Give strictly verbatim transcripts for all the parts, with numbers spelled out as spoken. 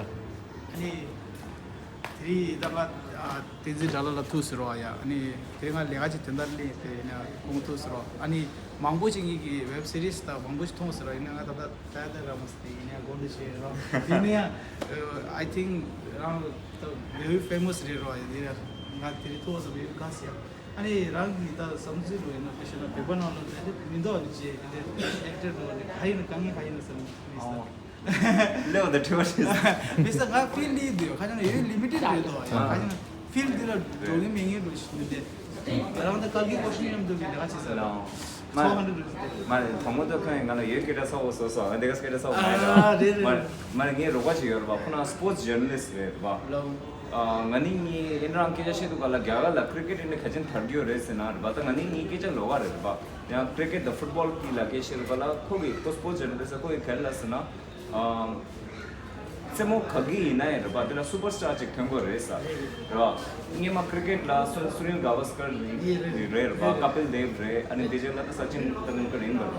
ཨ་ནི་དེ་རིང་ད་ང་ཨ་བསྟན་འཛིན་དགྲ་ལྷ་ལ་ཐུག་ཟེར་རོ་ཡ། ཨ་ནི་དེ་རིང་ང་ལས་ཀ་ཅིག་དོན་དག་སླེབས་དེ་ཡིན་ན་ཁོང་ཐུག་ཟེར་རོ། ཨ་ནི་མང་པོ་ཅིག་ངེད་ཀྱི་ཝེབ་སི་རིས་དང་མང་པོ་ཞིག་མཐོང་ཟེར་རོ། ཡིན་ན་ང་ད་ལྟ་ད་ལྟ་ར་མ་ཟེར་ཡིན་ན་དགོངས་དག་བྱས་རོ། དེ་ནས་ཡང་I think རང་ད་very famous རེད་རོ། ཡིན་ན་ང་དེ་རིང་ཐུག་ཟེར་བའི་དགའ་ཟེར་ཡ། ཨ་ནི་རང་གི་ད་བསམ་ཚུལ་རོ་ཡིན་ན་ཁ་ཤས་ན་བོད་པ་ནང་ལ་ད་མི་འདུག་ཨ་ནི་ཅེས་དེ་ཨེག་ཊར་རོ་ནི་ག་ཡིན་ན་གང་ཡིན་ག་ཡིན་ན་བསམ་མི་ཟེར། ལེའོ་ད་དྲི་བ་དྲིས། མི་ས་ང་ཕིལ་ལི་འདུག་ཁ་ཅང་ཡོད་ལི་མི་ཊེཌ་རེད་དོ། ཁ་ཅང་ཕིལ་འདི་ལ་འགྲོ་མཁན་མེད་མཁན་འགྲོ་ཞིག་མི་འདུག་རང་ད་གལ་གྱི་ཀོ་ཤིན་མཉམ་དུ་མི་འདུག་ཅི་ཟེར། མ་ཚོགས་ཧ་འདྲ་འགྲོ་ཞིག་མ་རེད། དང་པོ་ད་ཁོས་ང་ལ་ཡོད་སྐད་ཆ་ཚ་བོ་བཟོ་སོང་། ང་འདི་ག་སྐད་ཆ་ཚ་བོ་མ་རེད། ཨ་རེད་རེད། མ་རེད་མ་རེད། ངའི་རོགས་པ་ཅིག་ཡོད་རེད་པ། ཁོ་ན་སྤོར་ཊི་ཇར་ནལ་ལིསཊ་རེད་པ། ལོ། ང་ནི་ངའི་ཨིན་རང་སྐད་ཆ་བཤད་དུས་ག་ལ་རྒྱ་གར་ལ་ཀྲི་ཀེཊ་ནི་ག་ཅན་དར་རྒྱུ་རེད་ཟེར་ན་རེད་པ། ད་ང་ནི་ངའི་སྐད་ཆ་ལོགས་ཀ་རེད་པ། ཡང་ཀྲི་ཀེཊ་དང་ཕུཊ་བོལ་གི་ལ་སྐད་ཆ་རེད་པ་ལ། ཁོ་གི་ཁོ་སྤོར་ཊི་ཇར་ནལ་ལིསཊ་ཁོ་གི་ག་རེ་ལབ་ཟེར་ན། ཨ་རྩེད་མོ་ག་གི་ཡིན་ན་ཡང་རེད་པ། དེ་ལ་སུ་པར་སི་ཊར་ཅིག་ཐོན་དགོས་རེད་ས་རེད་པ། སྔོན་མ་ཀྲི་ཀེཊ་ལ་སུ་སུ་ནིལ་ག་ཝ་སྐར་རེད་རེད་པ། ཀ་པིལ་དེབ་རེད། ཨ་ནི་དེ་རྗེས་ལ་ད་སཅིན་ཏེན་དུལ་ཀར་ཡིན་པ་རེད་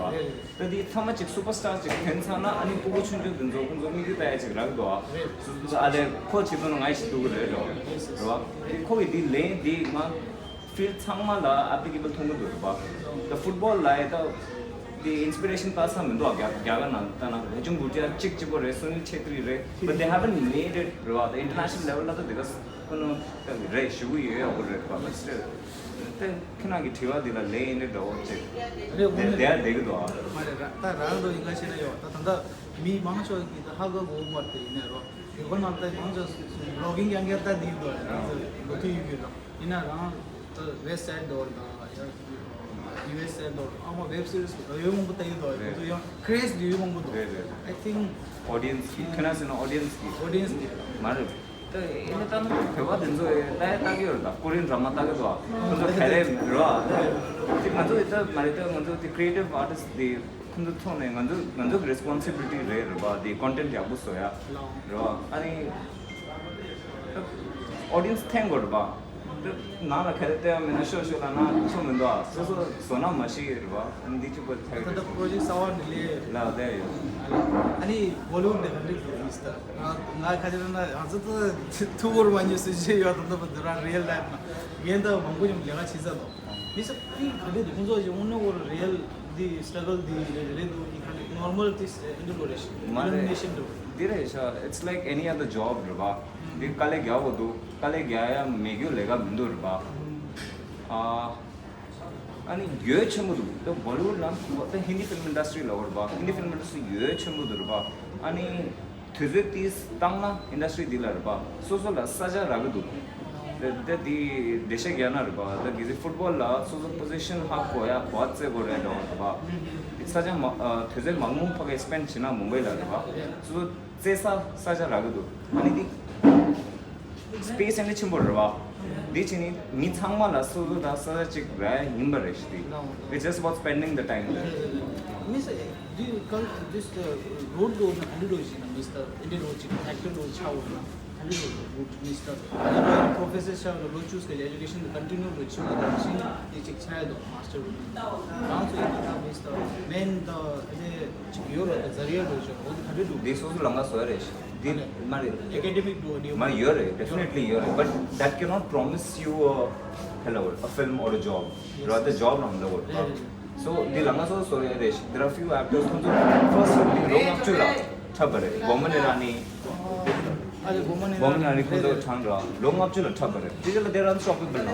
པ། ད་དེ་ཚང་མ་ཅིག་སུ་པར་སི་ཊར་ཅིག་ཐོན་ཚར་ན་ཨ་ནི་སྤུ་གུ་ཆུང་ཆུང་དེ་ཚོ་ཁོང་ཚོ་དམིགས་ཡུལ་ལྟ་ཡ་ཅིག་རག་འདུག་ཨ། རེད། སུ་སུ་ཨ་ལས་ཁོ་བྱེད་དོན་ང་ཡི་བྱེད་ཐུབ་ཀྱི་རེད་འགྲོ་རེད་པ། དེ་ཁོ་གི་དེ་ལན་དེ་ང་ཕིལ་ཚང་མ་ལ་ཨེ་པི་ལི་ཀེ་བལ་མཐོང་གི་འདུག་རེད་པ། ད་ཕུཊ་བོལ་ལ་ཡ་ད་དེ་ཨིན་སི་པི་རེ་ཤན་པ་ས་མི་འདུག་ཨ། རྒྱ་རྒྱ་གར་ནང་ད་ན་བྷེ་ཅུང་བྷུ་ཊི་ཡ་གཅིག་གཅིག་པོ་རེད། སུ་ནིལ་ཆེ་ཏྲི་རེད། But they haven't made it རེད་པ། ད་ཨིན་ཊར་ནེ་ཤ་ནལ་ལེ་ཝལ་ལ་ད་དེ་ག་ཁོ་ནོ་རེད་ཞུ་གི་ཡོད་ཡོད་རེད་པ། But still དེ་ཁྱེད་རང་གི་དྲི་བ་འདི་ལ་ལན་ཡིན་འདྲ་འདྲ་བོ་ཅིག་རེད། དེ་དེ་ཡ་བསྡད་ཀྱི་འདུག་ཨ། མ་རེད། ར་ད་རང་འགྲོ་ཡིན་ག་ཤེས་ན་ཡོད། ད་ད་ལྟ་མི་མང་ཤོས་ཀྱིས་ད་ཧ་གོ་གོ་མ་རེད། དེ་ཡིན་ན་རོ་ཡོད་ཁོ་ནང་ད་མང་ཤོས་བི་ལོག་གིང་ཡང་བསྐྱར་ད་འདི་འདུག་ཨ། རང་ཚོ་འགོ་ཐུག་ཡོད་ཀྱི་རོ། ཡིན་ན་རང་ད་ཝེབ་སའིཊ་འདྲ་བོ་དང་ཡང་ཡུ་ཨེས་སའིཊ་འདྲ་བོ་ཨ་མ་ཝེབ་སི་རིས་འདྲ་ཡོད་མང་པོ་ལྟ་ཡི་འདུག་ཨ། རེད། ཁོ་ཚོ་ཡང་ཀྲེ་ཛི་ཡོད་མང་པོ་འདུག་རེད་རེད། I think ཨོ་ཌི་ཡེན་སི་གི་ཁྱེད་རང་ཟེར་ན་ཨོ་ཌི་ཡེན་སི་གི་ཨོ་ཌི་ཡེན་སི་གི་མ་རེད། ད་ཨེ་ནི་ད་ནི་བོད་པ་དེ་ཚོ་ལྟ་ཡ་ལྟ་གི་ཡོད་རེད། ད་ཀོ་རི་ཡན་ཌ་ར་མ་ལྟ་གི་འདུག་ཨ། ཁོ་ཚོ་ག་རེ་རེད་བ། དེ་ང་ཚོ་ཡི་ད་མ་རེད། ད་ང་ཚོ་དེ་ཀྲི་ཨེ་ཊིབ་ཨར་ཊིསི་དེ་ཁོ་ཚོ་ཚོ་ནས་ང་ཚོ་ང་ཚོ་གི་རེ་སི་པོན་སི་བི་ལི་ཊི་རེད་རེད་བ། དེ་ཀོན་ཊེན་ཊི་ཡག་པོ་བཟོ་ཡ་རེད་བ། ཨ་ནི་ཨོ་ཌི་ཡེན་སི་འཐེན་དགོས་རེད་བ། དེ་ནང་ལ་ག་རེ་བལྟ་ཡ་མེད་ན་ཤོག་ཤོག་ལབ་ན་ཆོ་མི་འདུག་ཨ། སོ་སོ་བཟོ་ན་མ་ཤེས་རེད་བ། ཨ་ནི་འདི་གཅིག་པོ་ཐག་ད་ལྟ་པོ་རོ་ཇེཀ་གསར་བ་འདི་ལས་ལ་བསྡད་ཡོད། ཨ་ནི་བོ་ལི་ཝུཌ་ནས་ག་འདྲ་ཡིན་མིས་ད། ང་ང་ཁ་ཅིག་ན་ང་ཚོ་ད་ཐུགས་ཁུར་མ་ཉོས་སུ་ཞེས་ཡོད། ད་ལྟ་བར་དུ་རང་རི་ཡལ་ལའིཕ་ན་ངས་ད་མང་པོ་ཉམས་ལས་ཀ་བྱེད་ས་དང་མི་ས་ཕིང་ག་འདྲ་འདུག་ཁོང་ཚོ་ཞིག་དངོས་གནས་ཁོ་རང་རི་ཡལ་འདི་སི་ཊྲ་གལ་འདི་རེད་རེད་འདུག་ཨི་ཁ་ནི་ནོར་མལ་ཏིས་ཨེ་འདི་ལོ་རེད་ཤི་མ་རེད། ཨི་ལི་མི་ནེ་ཤན་འདུག་འདི་རེད་ཤག It's like any other job རེད་བ། འདི་དཀའ་ལས་རྒྱག་དགོས་འདུག་དཀའ་ལས་རྒྱག་ཡ་མེད་རྒྱུ་ལས་ཀ་མི་འདུག་རེད་བ། ཨ། ཨ་ནི་ཡོད་ཆེན་པོ་འདུག་ད་བོ་ལི་ཝུཌ་ལ་ད་ཧིན་དི་ཕིལམ་ཨིན་ཌ་སི་ཊི་རི་ལ་བར་བ། ཧིན་དི་ཕིལམ་ཨིན་ཌ་སི་ཊི་རི་ཡོད་ཆེན་པོ་འདུག་རེད་བ། ཨ་ནི་དུས་ཚོད་ཏིས་བཏང་ན་ཨིན་ཌ་སི་ཊི་རི་འདི་ལ་རེད་བ། སོ་སོ་ལ་ས་ཆ་རག་གི་འདུག་ད་ད་འདི་འགྲེལ་བཤད་རྒྱག་ན་རེད་བ། ད་གལ་སྲིད་ཕུཊ་བོལ་ལ་སོ་སོ་པོ་ཟི་ཤན་ཧ་གོ་ཡ་གོ་བ་རྩེ་དགོས་རེད་འདྲ་བ་རེད་བ། དེ་ས་ཆ་མ་ཨ་དུས་ཚོད་མང་པོ་ཕ་གི་སི་པེན་ཌི་བྱེད་ན་མུམ་བྷེ་ལ་རེད་བ། སོ་སོ་རྩེ་ས་ས་ཆ་རག་གི་འདུག་ཨ་ནི་འདི་སི་པེ་སི་ཨེ་འདྲ་ཆེན་པོ་རེད་བ། འདི་བྱས་ནས་མི་ཚང་མ་ལ་སོ་སོ་དང་ས་ཆ་གཅིག་རག་ཡིན་པ་རེད་ཤི། It's just about spending the time there. Means, do you call this the road go na hundred doji na mister Indian road chik factor road cha wo na hundred road mister professor cha lo choose ka education continue lo chu da chin ye chik cha do master road. Now so in the mister main the chik yo lo the zaria lo cho wo hundred do འདི་སོ་སོ་ལ་ང་སོ་རེད་ཤི། འདི་མ་རེད། Academic do dio མ་ཡོད་རེད། Definitely ཡོད་རེད། But that cannot promise you a hello a film or a job. Rather job རང་ལ་བོར། So འདི་ལ་ང་སོ་སོ་ཡོད་རེད་ཤི། There are few actors ཁོང་ཚོ་first འདི་ལོ་ལྔ་བཅུ་ལ་འཁྲབ་པ་རེད། བོ་མོ་ནི་ར་ནི། བོ་མོ་ནི་ར་ནི་ཁོང་ཚོ་ཁྲང་ར་ལོ་ལྔ་བཅུ་ལ་འཁྲབ་པ་རེད། དེ་རྗེས་ལ་དེ་རང་ཤོག་པི་པར་ན།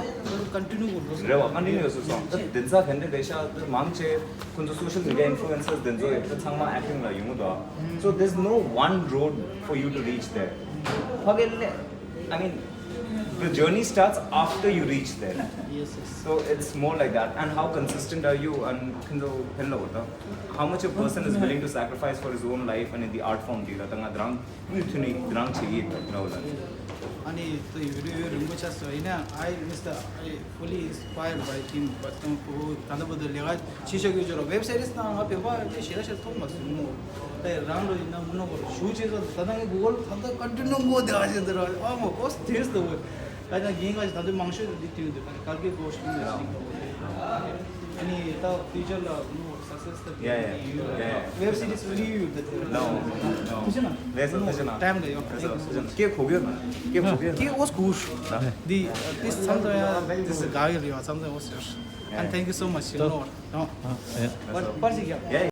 Continue གོ་འགྲོ་རེད་བ། Continue ཡོད་སོ་སོ་ད་འདི་ཚ་གན་དེ་རེད་ཤག་ད་མང་ཆེ་ཁོང་ཚོ་social media influencers དེ་ཚོ་ཡོད་ད་ཚང་མ་acting ལ་ཡོང་གི་འདུག So there's no one road for you to reach there. ཕ་གི་ལས། I mean, the journey starts after you reach there. Yes, yes. So it's more like that. And how consistent are you? And ཁྱེད་ཚོ་ཕན་ལ་བོར་ད། How much a person is willing to sacrifice for his own life and in the art form འདི་ལ་ད་ང་དེ་རང་མུ་མཐུད་ནས་དེ་རང་བྱེད་ཀྱི་ཡོད་ད་ལ་བོར་ད། ཨ་ནི་ད་video ཡོད་རིང་པོ་ཆགས་སོང་ཡིན་ན། I mister I fully inspired by him, but ད་ལྟ་བར་དུ་ལས་ཀ་བྱེད་ཤག་ཡོད་ཅོ་ར་ཝེབ་སི་རིས་ནང་ང་བོད་པ་དེ་ཞེ་དྲག་ཞེ་དྲག་མཐོང་མ་སོང་ངོ་། ད་རང་ལོ་ཡིན་ན་མུ་ནོ་གོ་ཞུ་བྱེད་ས་ད་ལྟ་ངས་གུ་གལ་ད་ལྟ་ཀོན་ཊི་ནུ་ངོ་དེ་ཨ་ཞེ་དེ་ར་ཨ་མོ་ཀོ་སི་དེས་དོ་བོ། ད་ཡང་རྒན་ཁ་ཞིག་ད་ལྟ་མང་ཤོས་དེ་དུས་འདི་ག་ནས་གལ་གི་གོ་ཞུ་ནས་ཞིག་ཨ་ནི་ད་ཕིའུ་ཅར་ལ་མུ་ནོ་གོ་སག་ Yeah, yeah, yeah, yeah. Web series review that. No, no. Tujana. That's a, that's a. Time da yo. That's a, that's a. Ke khogyo na. Ke khogyo. Ke was kush. The uh, this something this is guy yo something was yours. And thank you so much. You know. No. But but yeah.